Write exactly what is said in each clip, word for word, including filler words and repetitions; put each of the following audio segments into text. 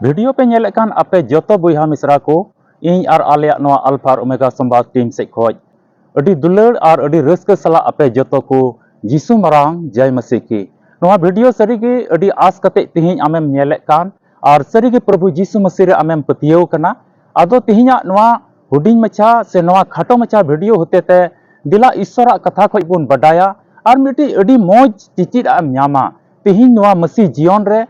Video ᱯᱮ ᱧᱮᱞᱮᱫ ᱠᱟᱱ ᱟᱯᱮ ᱡᱚᱛᱚ ᱵᱚᱭᱦᱟ ᱢᱤᱥᱨᱟ ᱠᱚ, ᱤᱧ ᱟᱨ ᱟᱞᱮᱭᱟᱜ ᱱᱚᱣᱟ ᱟᱞᱯᱷᱟ ᱟᱨ ᱳᱢᱮᱜᱟ ᱥᱚᱢᱵᱟᱫ ᱴᱤᱢ ᱥᱮᱫ ᱠᱷᱚᱡ ᱟᱹᱰᱤ ᱫᱩᱞᱟᱹᱲ ᱟᱨ ᱟᱹᱰᱤ ᱨᱟᱹᱥᱠᱟᱹ ᱥᱟᱞᱟᱜ ᱟᱯᱮ ᱡᱚᱛᱚ ᱠᱚ ᱡᱤᱥᱩ ᱢᱟᱨᱟᱝ ᱡᱟᱭ ᱢᱟᱹᱥᱤ ᱠᱤ᱾ ᱱᱚᱣᱟ ᱵᱷᱤᱰᱤᱭᱳ ᱥᱟᱹᱨᱤᱜᱮ ᱟᱹᱰᱤ ᱟᱸᱥ ᱠᱟᱛᱮ ᱛᱮᱦᱮᱧ ᱟᱢᱮᱢ ᱧᱮᱞᱮᱫ ᱠᱟᱱ ᱟᱨ ᱥᱟᱹᱨᱤᱜᱮ ᱯᱨᱚᱵᱷᱩ ᱡᱤᱥᱩ ᱢᱟᱹᱥᱤ ᱨᱮ ᱟᱢᱮᱢ ᱯᱟᱹᱛᱭᱟᱹᱣ ᱠᱟᱱᱟ᱾ ᱟᱫᱚ ᱛᱮᱦᱮᱧᱟᱜ ᱱᱚᱣᱟ ᱦᱩᱰᱤᱧ ᱢᱟᱪᱷᱟ ᱥᱮ ᱱᱚᱣᱟ ᱠᱷᱟᱴᱚ ᱢᱟᱪᱷᱟ ᱵᱷᱤᱰᱤᱭᱳ ᱦᱚᱛᱮ ᱛᱮ ᱫᱮᱞᱟ ᱤᱥᱥᱚᱨᱟᱜ ᱠᱟᱛᱷᱟ ᱠᱷᱚᱡ ᱵᱚᱱ ᱵᱟᱰᱟᱭᱟ ᱟᱨ ᱢᱤᱫᱴᱤᱡ ᱟᱹᱰᱤ ᱢᱚᱡᱽ ᱪᱤᱪᱤᱫ ᱟᱜ ᱮᱢ ᱧᱟᱢᱟ᱾ ᱛᱮᱦᱮᱧ ᱱᱚᱣᱟ ᱢᱟᱹᱥᱤ ᱡᱤᱭᱚᱱ ᱨᱮ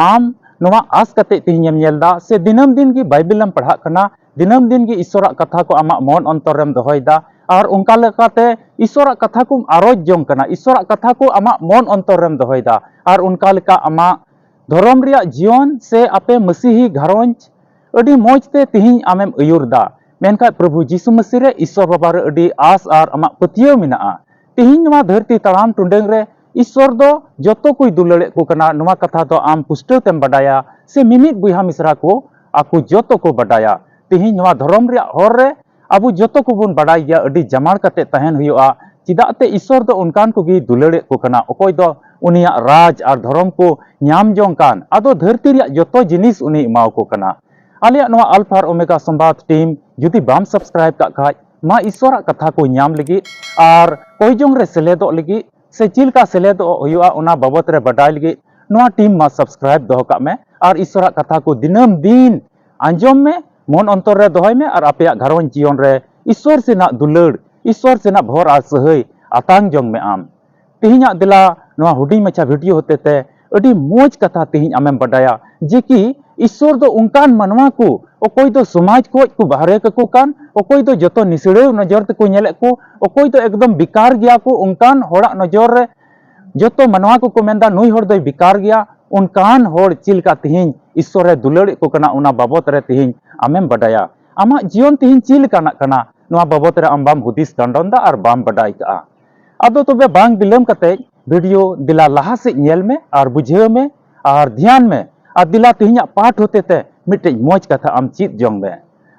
ᱟᱢ ᱱᱚᱣᱟ ᱟᱸᱥ ᱠᱟᱛᱮ ᱛᱮᱦᱮᱧ ᱮᱢ ᱧᱮᱞ ᱮᱫᱟ ᱥᱮ ᱫᱤᱱᱟᱹᱢ ᱫᱤᱱ ᱜᱮ ᱵᱟᱭᱵᱮᱞ ᱮᱢ ᱯᱟᱲᱦᱟᱜ ᱠᱟᱱᱟ, ᱫᱤᱱᱟᱹᱢ ᱫᱤᱱ ᱜᱮ ᱤᱥᱥᱚᱨᱟᱜ ᱠᱟᱛᱷᱟ ᱠᱚ ᱟᱢᱟᱜ ᱢᱚᱱ ᱚᱱᱛᱚᱨ ᱨᱮᱢ ᱫᱚᱦᱚᱭᱮᱫᱟ ᱟᱨ ᱚᱱᱠᱟ ᱞᱮᱠᱟᱛᱮ ᱤᱥᱥᱚᱨᱟᱜ ᱠᱟᱛᱷᱟ ᱠᱚᱢ ᱟᱨᱚᱡ ᱡᱚᱝ ᱠᱟᱱᱟ, ᱤᱥᱥᱚᱨᱟᱜ ᱠᱟᱛᱷᱟ ᱠᱚ ᱟᱢᱟᱜ ᱢᱚᱱ ᱚᱱᱛᱚᱨ ᱨᱮᱢ ᱫᱚᱦᱚᱭᱮᱫᱟ ᱟᱨ ᱚᱱᱠᱟ ᱞᱮᱠᱟ ᱟᱢᱟᱜ ᱫᱷᱚᱨᱚᱢ ᱨᱮᱭᱟᱜ ᱡᱤᱭᱚᱱ ᱥᱮ ᱟᱯᱮ ᱢᱟᱹᱥᱤᱦᱤ ᱜᱷᱟᱨᱚᱸᱡᱽ ᱟᱹᱰᱤ ᱢᱚᱡᱽ ᱛᱮ ᱛᱮᱦᱮᱧ ᱟᱢᱮᱢ ᱟᱹᱭᱩᱨ ᱮᱫᱟ᱾ ᱢᱮᱱᱠᱷᱟᱱ ᱯᱨᱚᱵᱷᱩ ᱡᱤᱥᱩ ᱢᱟᱹᱥᱤ ᱨᱮ ᱤᱥᱥᱚᱨ ᱵᱟᱵᱟ ᱨᱮ ᱟᱹᱰᱤ ᱟᱸᱥ ᱟᱨ ᱟᱢᱟᱜ ᱯᱟᱹᱛᱭᱟᱹᱣ ᱢᱮᱱᱟᱜᱼᱟ᱾ ᱛᱮᱦᱮᱧ ᱱᱚᱣᱟ ᱫᱷᱟᱹᱨᱛᱤ ᱛᱟᱲᱟᱢ ᱴᱩᱰᱟᱹᱝ ᱨᱮ ᱤᱥᱥᱚᱨ ᱫᱚ ᱡᱚᱛᱚ ᱠᱚᱭ ᱫᱩᱞᱟᱹᱲᱮᱫ ᱠᱚ ᱠᱟᱱᱟ, ᱱᱚᱣᱟ ᱠᱟᱛᱷᱟ ᱫᱚ ᱟᱢ ᱯᱩᱥᱴᱟᱹᱣ ᱛᱮᱢ ᱵᱟᱰᱟᱭᱟ ᱥᱮ ᱢᱤᱢᱤᱫ ᱵᱚᱭᱦᱟ ᱢᱤᱥᱨᱟ ᱠᱚ ᱟᱠᱚ ᱡᱚᱛᱚ ᱠᱚ ᱵᱟᱰᱟᱭᱟ᱾ ᱛᱮᱦᱮᱧ ᱱᱚᱣᱟ ᱫᱷᱚᱨᱚᱢ ᱨᱮᱭᱟᱜ ᱦᱚᱨ ᱨᱮ ᱟᱵᱚ ᱡᱚᱛᱚ ᱠᱚᱵᱚᱱ ᱵᱟᱰᱟᱭ ᱜᱮᱭᱟ, ᱟᱹᱰᱤ ᱡᱟᱢᱟᱲ ᱠᱟᱛᱮ ᱛᱟᱦᱮᱱ ᱦᱩᱭᱩᱜᱼᱟ᱾ ᱪᱮᱫᱟᱜ ᱛᱮ ᱤᱥᱥᱚᱨ ᱫᱚ ᱚᱱᱠᱟᱱ ᱠᱚᱜᱮ ᱫᱩᱞᱟᱹᱲᱮᱫ ᱠᱚ ᱠᱟᱱᱟ, ᱚᱠᱚᱭ ᱫᱚ ᱩᱱᱤᱭᱟᱜ ᱨᱟᱡᱽ ᱟᱨ ᱫᱷᱚᱨᱚᱢ ᱠᱚ ᱧᱟᱢ ᱡᱚᱝ ᱠᱟᱱ, ᱟᱫᱚ ᱫᱷᱟᱹᱨᱛᱤ ᱨᱮᱭᱟᱜ ᱡᱚᱛᱚ ᱡᱤᱱᱤᱥ ᱩᱱᱤ ᱮᱢᱟᱣ ᱠᱚ ᱠᱟᱱᱟ᱾ ᱟᱞᱮᱭᱟᱜ ᱱᱚᱣᱟ ᱟᱞᱯᱷᱟ ᱟᱨ ᱳᱢᱮᱜᱟ ᱥᱚᱢᱵᱟᱫ ᱴᱤᱢ ᱡᱩᱫᱤ ᱵᱟᱢ ᱥᱟᱵᱥᱠᱨᱟᱭᱤᱵ ᱠᱟᱜ ᱠᱷᱟᱡ, ᱢᱟ ᱤᱥᱥᱚᱨᱟᱜ ᱠᱟᱛᱷᱟ ᱠᱚ ᱧᱟᱢ ᱞᱟᱹᱜᱤᱫ ᱟᱨ ᱠᱚᱭ ᱡᱚᱝ ᱨᱮ ᱥᱮᱞᱮᱫᱚᱜ ᱞᱟᱹᱜᱤᱫ ᱥᱮ ᱪᱮᱫ ᱞᱮᱠᱟ ᱥᱮᱞᱮᱫᱚᱜ ᱦᱩᱭᱩᱜᱼᱟ ᱚᱱᱟ ᱵᱟᱵᱚᱛ ᱨᱮ ᱵᱟᱰᱟᱭ ᱞᱟᱹᱜᱤᱫ ᱱᱚᱣᱟ ᱴᱤᱢ ᱢᱟ ᱥᱟᱵᱥᱠᱨᱟᱭᱤᱵ ᱫᱚᱦᱚ ᱠᱟᱜ ᱢᱮ ᱟᱨ ᱤᱥᱥᱚᱨᱟᱜ ᱠᱟᱛᱷᱟ ᱠᱚ ᱫᱤᱱᱟᱹᱢ ᱫᱤᱱ ᱟᱸᱡᱚᱢ ᱢᱮ, ᱢᱚᱱ ᱚᱱᱛᱚᱨ ᱨᱮ ᱫᱚᱦᱚᱭ ᱢᱮ ᱟᱨ ᱟᱯᱮᱭᱟᱜ ᱜᱷᱟᱨᱚᱸᱡᱽ ᱡᱤᱭᱚᱱ ᱨᱮ ᱤᱥᱥᱚᱨ ᱥᱮᱱᱟᱜ ᱫᱩᱞᱟᱹᱲ, ᱤᱥᱥᱚᱨ ᱥᱮᱱᱟᱜ ᱵᱷᱚᱨ ᱟᱨ ᱥᱟᱹᱦᱟᱹᱭ ᱟᱛᱟᱝ ᱡᱚᱝ ᱢᱮ ᱟᱢ᱾ ᱛᱮᱦᱮᱧᱟᱜ ᱫᱮᱞᱟ ᱱᱚᱣᱟ ᱦᱩᱰᱤᱧ ᱢᱟᱪᱷᱟ ᱵᱷᱤᱰᱤᱭᱳ ᱦᱚᱛᱮ ᱛᱮ ᱟᱹᱰᱤ ᱢᱚᱡᱽ ᱠᱟᱛᱷᱟ ᱛᱮᱦᱮᱧ ᱟᱢᱮᱢ ᱵᱟᱰᱟᱭᱟ ᱡᱮ ᱠᱤ ᱤᱥᱥᱚᱨ ᱫᱚ ᱚᱱᱠᱟᱱ ᱢᱟᱱᱣᱟ ᱠᱚ, ᱚᱠᱚᱭ ᱫᱚ ᱥᱚᱢᱟᱡᱽ ᱠᱷᱚᱡ ᱠᱚ ᱵᱟᱦᱨᱮ ᱠᱟᱠᱚ ᱠᱟᱱ, ᱚᱠᱚᱭ ᱫᱚ ᱡᱚᱛᱚ ᱱᱤᱥᱲᱟᱹᱣ ᱱᱚᱡᱚᱨ ᱛᱮᱠᱚ ᱧᱮᱞᱮᱫ ᱠᱚ, ᱚᱠᱚᱭ ᱫᱚ ᱮᱠᱫᱚᱢ ᱵᱮᱠᱟᱨ ᱜᱮᱭᱟ ᱠᱚ, ᱚᱱᱠᱟᱱ ᱦᱚᱲᱟᱜ ᱱᱚᱡᱚᱨ ᱨᱮ ᱡᱚᱛᱚ ᱢᱟᱱᱣᱟ ᱠᱚᱠᱚ ᱢᱮᱱᱫᱟ ᱱᱩᱭ ᱦᱚᱲ ᱫᱚᱭ ᱵᱮᱠᱟᱨ ᱜᱮᱭᱟ, ᱚᱱᱠᱟᱱ ᱦᱚᱲ ᱪᱮᱫ ᱞᱮᱠᱟ ᱛᱮᱦᱮᱧ ᱤᱥᱥᱚᱨᱮ ᱫᱩᱞᱟᱹᱲᱮᱫ ᱠᱚ ᱠᱟᱱᱟ, ᱚᱱᱟ ᱵᱟᱵᱚᱛ ᱨᱮ ᱛᱮᱦᱮᱧ ᱟᱢᱮᱢ ᱵᱟᱰᱟᱭᱟ᱾ ᱟᱢᱟᱜ ᱡᱤᱭᱚᱱ ᱛᱮᱦᱮᱧ ᱪᱮᱫ ᱞᱮᱠᱟᱱᱟᱜ ᱠᱟᱱᱟ, ᱱᱚᱣᱟ ᱵᱟᱵᱚᱛ ᱨᱮ ᱟᱢ ᱵᱟᱢ ᱦᱩᱫᱤᱥ ᱜᱟᱱᱰᱚᱱ ᱫᱟ ᱟᱨ ᱵᱟᱢ ᱵᱟᱰᱟᱭ ᱠᱟᱜᱼᱟ᱾ ᱟᱫᱚ ᱛᱚᱵᱮ ᱵᱟᱝ ᱵᱤᱞᱚᱢ ᱠᱟᱛᱮ ᱵᱷᱤᱰᱤᱭᱳ ᱫᱮᱞᱟ ᱞᱟᱦᱟ ᱥᱮᱫ ᱧᱮᱞ ᱢᱮ ᱟᱨ ᱵᱩᱡᱷᱟᱹᱣ ᱢᱮ ᱟᱨ ᱫᱷᱮᱭᱟᱱ ᱢᱮ᱾ ᱟᱨ ᱫᱮᱞᱟ ᱛᱮᱦᱮᱧᱟᱜ ᱯᱟᱴ ᱦᱚᱛᱮ ᱛᱮ ᱢᱤᱫᱴᱮᱡ ᱢᱚᱡᱽ ᱠᱟᱛᱷᱟ ᱟᱢ ᱪᱮᱫ ᱡᱚᱝ ᱢᱮ᱾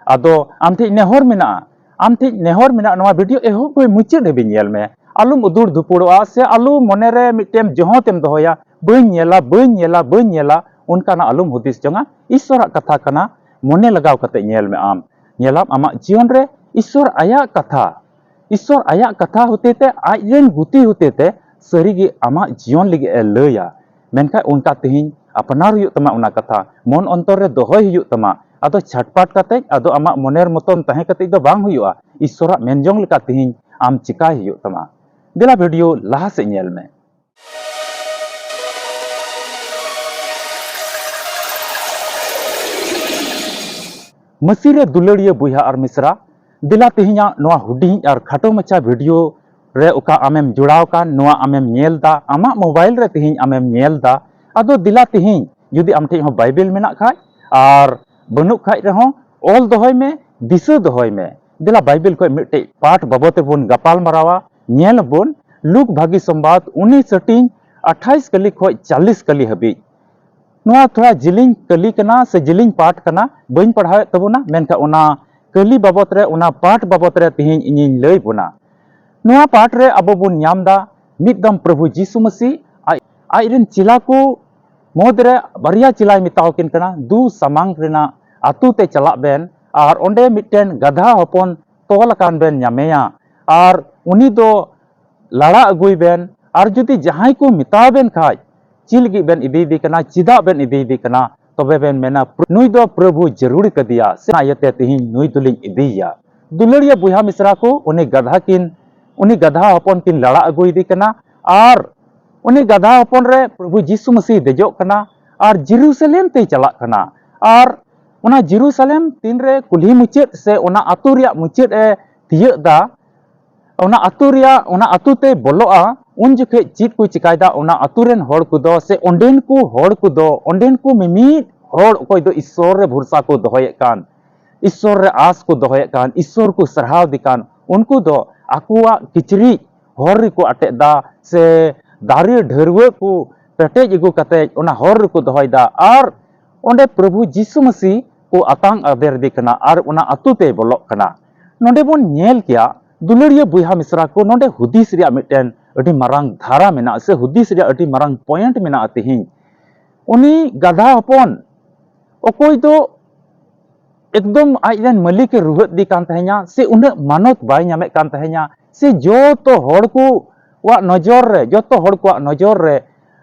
ᱟᱫᱚ ᱟᱢ ᱴᱷᱮᱡ ᱱᱮᱦᱚᱨ ᱢᱮᱱᱟᱜᱼᱟ, ᱟᱢ ᱴᱷᱮᱡ ᱱᱮᱦᱚᱨ ᱢᱮᱱᱟᱜᱼᱟ, ᱱᱚᱣᱟ ᱵᱷᱤᱰᱤᱭᱳ ᱮᱦᱚᱵ ᱠᱷᱚᱱ ᱢᱩᱪᱟᱹᱫ ᱦᱟᱹᱵᱤᱡ ᱧᱮᱞ ᱢᱮ᱾ ᱟᱞᱚᱢ ᱩᱫᱩᱲ ᱫᱷᱩᱯᱩᱲᱚᱜᱼᱟ ᱥᱮ ᱟᱞᱚ ᱢᱚᱱᱮ ᱨᱮ ᱢᱤᱫᱴᱮᱱ ᱡᱚᱦᱚᱸᱛ ᱮᱢ ᱫᱚᱦᱚᱭᱟ, ᱵᱟᱹᱧ ᱧᱮᱞᱟ, ᱵᱟᱹᱧ ᱧᱮᱞᱟ, ᱵᱟᱹᱧ ᱧᱮᱞᱟ᱾ ᱚᱱᱠᱟᱱᱟᱜ ᱟᱞᱚᱢ ᱦᱩᱫᱤᱥ ᱡᱚᱝᱟ᱾ ᱤᱥᱥᱚᱨᱟᱜ ᱠᱟᱛᱷᱟ ᱠᱟᱱᱟ, ᱢᱚᱱᱮ ᱞᱟᱜᱟᱣ ᱠᱟᱛᱮ ᱧᱮᱞ ᱢᱮ ᱟᱢ᱾ ᱧᱮᱞᱟᱢ ᱟᱢᱟᱜ ᱡᱤᱭᱚᱱ ᱨᱮ ᱤᱥᱥᱚᱨ ᱟᱭᱟᱜ ᱠᱟᱛᱷᱟ, ᱤᱥᱥᱚᱨ ᱟᱭᱟᱜ ᱠᱟᱛᱷᱟ ᱦᱚᱛᱮ ᱛᱮ, ᱟᱡ ᱨᱮᱱ ᱜᱩᱛᱤ ᱦᱚᱛᱮ ᱛᱮ ᱥᱟᱹᱨᱤᱜᱮ ᱟᱢᱟᱜ ᱡᱤᱭᱚᱱ ᱞᱟᱹᱜᱤᱫ ᱮ ᱞᱟᱹᱭᱟ᱾ ᱢᱮᱱᱠᱷᱟᱱ ᱚᱱᱠᱟ ᱛᱮᱦᱮᱧ ᱟᱯᱱᱟᱨ ᱦᱩᱭᱩᱜ ᱛᱟᱢᱟ, ᱚᱱᱟ ᱠᱟᱛᱷᱟ ᱢᱚᱱ ᱚᱱᱛᱚᱨ ᱨᱮ ᱫᱚᱦᱚᱭ ᱦᱩᱭᱩᱜ ᱛᱟᱢᱟ᱾ ᱟᱫᱚ ᱪᱷᱟᱴᱯᱟᱴ ᱠᱟᱛᱮ ᱟᱫᱚ ᱟᱢᱟᱜ ᱢᱚᱱᱮᱨ ᱢᱚᱛᱚᱱ ᱛᱟᱦᱮᱸ ᱠᱟᱛᱮ ᱫᱚ ᱵᱟᱝ ᱦᱩᱭᱩᱜᱼᱟ᱾ ᱤᱥᱥᱚᱨᱟᱜ ᱢᱮᱱ ᱡᱚᱝ ᱞᱮᱠᱟ ᱛᱮᱦᱮᱧ ᱟᱢ ᱪᱤᱠᱟᱭ ᱦᱩᱭᱩᱜ ᱛᱟᱢᱟ᱾ ᱫᱮᱞᱟ ᱵᱷᱤᱰᱤᱭᱳ ᱞᱟᱦᱟ ᱥᱮᱫ ᱧᱮᱞ ᱢᱮ᱾ ᱢᱟᱹᱥᱤ ᱨᱮ ᱫᱩᱞᱟᱹᱲᱤᱭᱟᱹ ᱵᱚᱭᱦᱟ ᱟᱨ ᱢᱤᱥᱨᱟ, ᱫᱮᱞᱟ ᱛᱮᱦᱮᱧᱟᱜ ᱱᱚᱣᱟ ᱦᱩᱰᱤᱧ ᱟᱨ ᱠᱷᱟᱴᱚ ᱢᱟᱪᱷᱟ ᱵᱷᱤᱰᱤᱭᱳ ᱨᱮ ᱚᱠᱟ ᱟᱢᱮᱢ ᱡᱚᱲᱟᱣ ᱠᱟᱱ, ᱱᱚᱣᱟ ᱟᱢᱮᱢ ᱧᱮᱞ ᱫᱟ, ᱟᱢᱟᱜ ᱢᱳᱵᱟᱭᱤᱞ ᱨᱮ ᱛᱮᱦᱮᱧ ᱟᱢᱮᱢ ᱧᱮᱞ ᱫᱟ᱾ ᱟᱫᱚ ᱫᱮᱞᱟ ᱛᱮᱦᱮᱧ ᱡᱩᱫᱤ ᱟᱢ ᱴᱷᱮᱡ ᱦᱚᱸ ᱵᱟᱭᱵᱮᱞ ᱢᱮᱱᱟᱜ ᱠᱷᱟᱡ ᱟᱨ ᱵᱟᱹᱱᱩᱜ ᱠᱷᱟᱡ ᱨᱮᱦᱚᱸ ᱚᱞ ᱫᱚᱦᱚᱭ ᱢᱮ, ᱫᱤᱥᱟᱹ ᱫᱚᱦᱚᱭ ᱢᱮ᱾ ᱫᱮᱞᱟ ᱵᱟᱭᱵᱮᱞ ᱠᱷᱚᱡ ᱢᱤᱫᱴᱮᱡ ᱯᱟᱴ ᱵᱟᱵᱚᱫ ᱛᱮᱵᱚᱱ ᱜᱟᱯᱟᱞ ᱢᱟᱨᱟᱣᱟ᱾ ᱧᱮᱞ ᱟᱵᱚᱱ ᱞᱩᱠ ᱵᱷᱟᱹᱜᱤ ᱥᱚᱢᱵᱟᱫ ᱩᱱᱤᱥ ᱦᱟᱹᱴᱤᱧ ᱟᱴᱷᱟᱭᱤᱥ ᱠᱟᱹᱞᱤ ᱠᱷᱚᱡ ᱪᱟᱞᱤᱥ ᱠᱟᱹᱞᱤ ᱦᱟᱹᱵᱤᱡ᱾ ᱱᱚᱣᱟ ᱛᱷᱚᱲᱟ ᱡᱤᱞᱤᱧ ᱠᱟᱹᱞᱤ ᱠᱟᱱᱟ ᱥᱮ ᱡᱤᱞᱤᱧ ᱯᱟᱴ ᱠᱟᱱᱟ, ᱵᱟᱹᱧ ᱯᱟᱲᱦᱟᱣᱮᱫ ᱛᱟᱵᱚᱱᱟ, ᱢᱮᱱᱠᱷᱟᱱ ᱚᱱᱟ ᱠᱟᱹᱞᱤ ᱵᱟᱵᱚᱫ ᱨᱮ, ᱚᱱᱟ ᱯᱟᱴ ᱵᱟᱵᱚᱫ ᱨᱮ ᱛᱮᱦᱮᱧ ᱤᱧᱤᱧ ᱞᱟᱹᱭ ᱵᱚᱱᱟ᱾ ᱱᱚᱣᱟ ᱯᱟᱴ ᱨᱮ ᱟᱵᱚ ᱵᱚᱱ ᱧᱟᱢ ᱫᱟ ᱢᱤᱫ ᱫᱚᱢ ᱯᱨᱚᱵᱷᱩ ᱡᱤᱥᱩ ᱢᱟᱹᱥᱤ ᱟᱡ, ᱟᱡ ᱨᱮᱱ ᱪᱮᱞᱟ ᱠᱚ ᱢᱩᱫᱽ ᱨᱮ ᱵᱟᱨᱭᱟ ᱪᱮᱞᱟᱭ ᱢᱮᱛᱟᱣ ᱠᱤᱱ ᱠᱟᱱᱟ, ᱫᱩ ᱥᱟᱢᱟᱝ ᱨᱮᱱᱟᱜ ᱟᱛᱳ ᱛᱮ ᱪᱟᱞᱟᱜ ᱵᱮᱱ ᱟᱨ ᱚᱸᱰᱮ ᱢᱤᱫᱴᱮᱱ ᱜᱟᱫᱷᱟ ᱦᱚᱯᱚᱱ ᱛᱚᱞ ᱟᱠᱟᱱ ᱵᱮᱱ ᱧᱟᱢᱮᱭᱟ ᱟᱨ ᱩᱱᱤ ᱫᱚ ᱞᱟᱲᱟ ᱟᱹᱜᱩᱭ ᱵᱮᱱ᱾ ᱟᱨ ᱡᱩᱫᱤ ᱡᱟᱦᱟᱸᱭ ᱠᱚ ᱢᱮᱛᱟᱣ ᱵᱮᱱ ᱠᱷᱟᱡ ᱪᱮᱫ ᱞᱟᱹᱜᱤᱫ ᱵᱮᱱ ᱤᱫᱤᱭᱮᱫᱮ ᱠᱟᱱᱟ, ᱪᱮᱫᱟᱜ ᱵᱮᱱ ᱤᱫᱤᱭᱮᱫᱮ ᱠᱟᱱᱟ, ᱛᱚᱵᱮ ᱵᱮᱱ ᱢᱮᱱᱟ, "ᱱᱩᱭ ᱫᱚ ᱯᱨᱚᱵᱷᱩ ᱡᱟᱹᱨᱩᱲ ᱠᱟᱫᱮᱭᱟ, ᱥᱮ ᱚᱱᱟ ᱤᱭᱟᱹᱛᱮ ᱛᱮᱦᱮᱧ ᱱᱩᱭ ᱫᱚᱞᱤᱧ ᱤᱫᱤᱭᱮᱭᱟ᱾" ᱫᱩᱞᱟᱹᱲᱤᱭᱟᱹ ᱵᱚᱭᱦᱟ ᱢᱤᱥᱨᱟ ᱠᱚ, ᱩᱱᱤ ᱜᱟᱫᱷᱟ ᱠᱤᱱ, ᱩᱱᱤ ᱜᱟᱫᱷᱟ ᱦᱚᱯᱚᱱ ᱠᱤᱱ ᱞᱟᱲᱟ ᱟᱹᱜᱩᱭᱮᱫᱮ ᱠᱟᱱᱟ ᱟᱨ ᱩᱱᱤ ᱜᱟᱫᱷᱟ ᱦᱚᱯᱚᱱ ᱨᱮ ᱯᱨᱚᱵᱷᱩ ᱡᱤᱥᱩ ᱢᱟᱹᱥᱤ ᱫᱮᱡᱚᱜ ᱠᱟᱱᱟ ᱟᱨ ᱡᱮᱨᱩᱥᱟᱞᱮᱢ ᱛᱮᱭ ᱪᱟᱞᱟᱜ ᱠᱟᱱᱟ᱾ ᱟᱨ ᱚᱱᱟ ᱡᱮᱨᱩᱥᱟᱞᱮᱢ ᱛᱤᱱᱨᱮ ᱠᱩᱞᱦᱤ ᱢᱩᱪᱟᱹᱫ ᱥᱮ ᱚᱱᱟ ᱟᱹᱛᱩ ᱨᱮᱭᱟᱜ ᱢᱩᱪᱟᱹᱫ ᱮ ᱛᱤᱭᱟᱹᱜ ᱫᱟ, ᱚᱱᱟ ᱟᱹᱛᱩ ᱨᱮᱭᱟᱜ, ᱚᱱᱟ ᱟᱹᱛᱩ ᱛᱮᱭ ᱵᱚᱞᱚᱜᱼᱟ, ᱩᱱ ᱡᱚᱠᱷᱮᱡ ᱪᱮᱫ ᱠᱚ ᱪᱤᱠᱟᱭᱫᱟ? ᱚᱱᱟ ᱟᱹᱛᱩ ᱨᱮᱱ ᱦᱚᱲ ᱠᱚᱫᱚ ᱥᱮ ᱚᱸᱰᱮᱱ ᱠᱚ ᱦᱚᱲ ᱠᱚᱫᱚ, ᱚᱸᱰᱮᱱ ᱠᱚ ᱢᱤᱢᱤᱫ ᱦᱚᱲ ᱚᱠᱚᱭ ᱫᱚ ᱤᱥᱥᱚᱨ ᱨᱮ ᱵᱷᱚᱨᱥᱟ ᱠᱚ ᱫᱚᱦᱚᱭᱮᱫ ᱠᱟᱱ, ᱤᱥᱥᱚᱨ ᱨᱮ ᱟᱸᱥ ᱠᱚ ᱫᱚᱦᱚᱭᱮᱫ ᱠᱟᱱ, ᱤᱥᱥᱚᱨ ᱠᱚ ᱥᱟᱨᱦᱟᱣ ᱫᱮ ᱠᱟᱱ, ᱩᱱᱠᱩ ᱫᱚ ᱟᱠᱚᱣᱟᱜ ᱠᱤᱪᱨᱤᱡ ᱦᱚᱨ ᱨᱮᱠᱚ ᱟᱴᱮᱫ ᱫᱟ ᱥᱮ ᱫᱟᱨᱮ ᱰᱷᱟᱹᱨᱣᱟᱹᱜ ᱠᱚ ᱯᱮᱴᱮᱡ ᱟᱹᱜᱩ ᱠᱟᱛᱮ ᱚᱱᱟ ᱦᱚᱨ ᱨᱮᱠᱚ ᱫᱚᱦᱚᱭᱮᱫᱟ᱾ ᱟᱨ ᱚᱸᱰᱮ ᱯᱨᱚᱵᱷᱩ ᱡᱤᱥᱩ ᱢᱟᱹᱥᱤ ᱠᱚ ᱟᱛᱟᱝ ᱟᱫᱮᱨ ᱫᱮ ᱠᱟᱱᱟ ᱟᱨ ᱚᱱᱟ ᱟᱹᱛᱩ ᱛᱮᱭ ᱵᱚᱞᱚᱜ ᱠᱟᱱᱟ᱾ ᱱᱚᱰᱮ ᱵᱚᱱ ᱧᱮᱞ ᱠᱮᱭᱟ, ᱫᱩᱞᱟᱹᱲᱤᱭᱟᱹ ᱵᱚᱭᱦᱟ ᱢᱤᱥᱨᱟ ᱠᱚ, ᱱᱚᱰᱮ ᱦᱩᱫᱤᱥ ᱨᱮᱭᱟᱜ ᱢᱤᱫᱴᱮᱱ ᱟᱹᱰᱤ ᱢᱟᱨᱟᱝ ᱫᱷᱟᱨᱟ ᱢᱮᱱᱟᱜᱼᱟ ᱥᱮ ᱦᱩᱫᱤᱥ ᱨᱮᱭᱟᱜ ᱟᱹᱰᱤ ᱢᱟᱨᱟᱝ ᱯᱚᱭᱮᱱᱴ ᱢᱮᱱᱟᱜᱼᱟ ᱛᱮᱦᱮᱧ᱾ ᱩᱱᱤ ᱜᱟᱫᱷᱟ ᱦᱚᱯᱚᱱ ᱚᱠᱚᱭ ᱫᱚ ᱮᱠᱫᱚᱢ ᱟᱡ ᱨᱮᱱ ᱢᱟᱹᱞᱤᱠ ᱮ ᱨᱩᱦᱟᱹᱫ ᱫᱤ ᱠᱟᱱ ᱛᱟᱦᱮᱸᱧᱟ, ᱥᱮ ᱩᱱᱟᱹᱜ ᱢᱟᱱᱚᱛ ᱵᱟᱭ ᱧᱟᱢᱮᱫ ᱠᱟᱱ ᱛᱟᱦᱮᱸᱧᱟ, ᱥᱮ ᱡᱚᱛᱚ ᱦᱚᱲ ᱠᱚᱣᱟᱜ ᱱᱚᱡᱚᱨ ᱨᱮ, ᱡᱚᱛᱚ ᱦᱚᱲ ᱠᱚᱣᱟᱜ ᱱᱚᱡᱚᱨ ᱨᱮ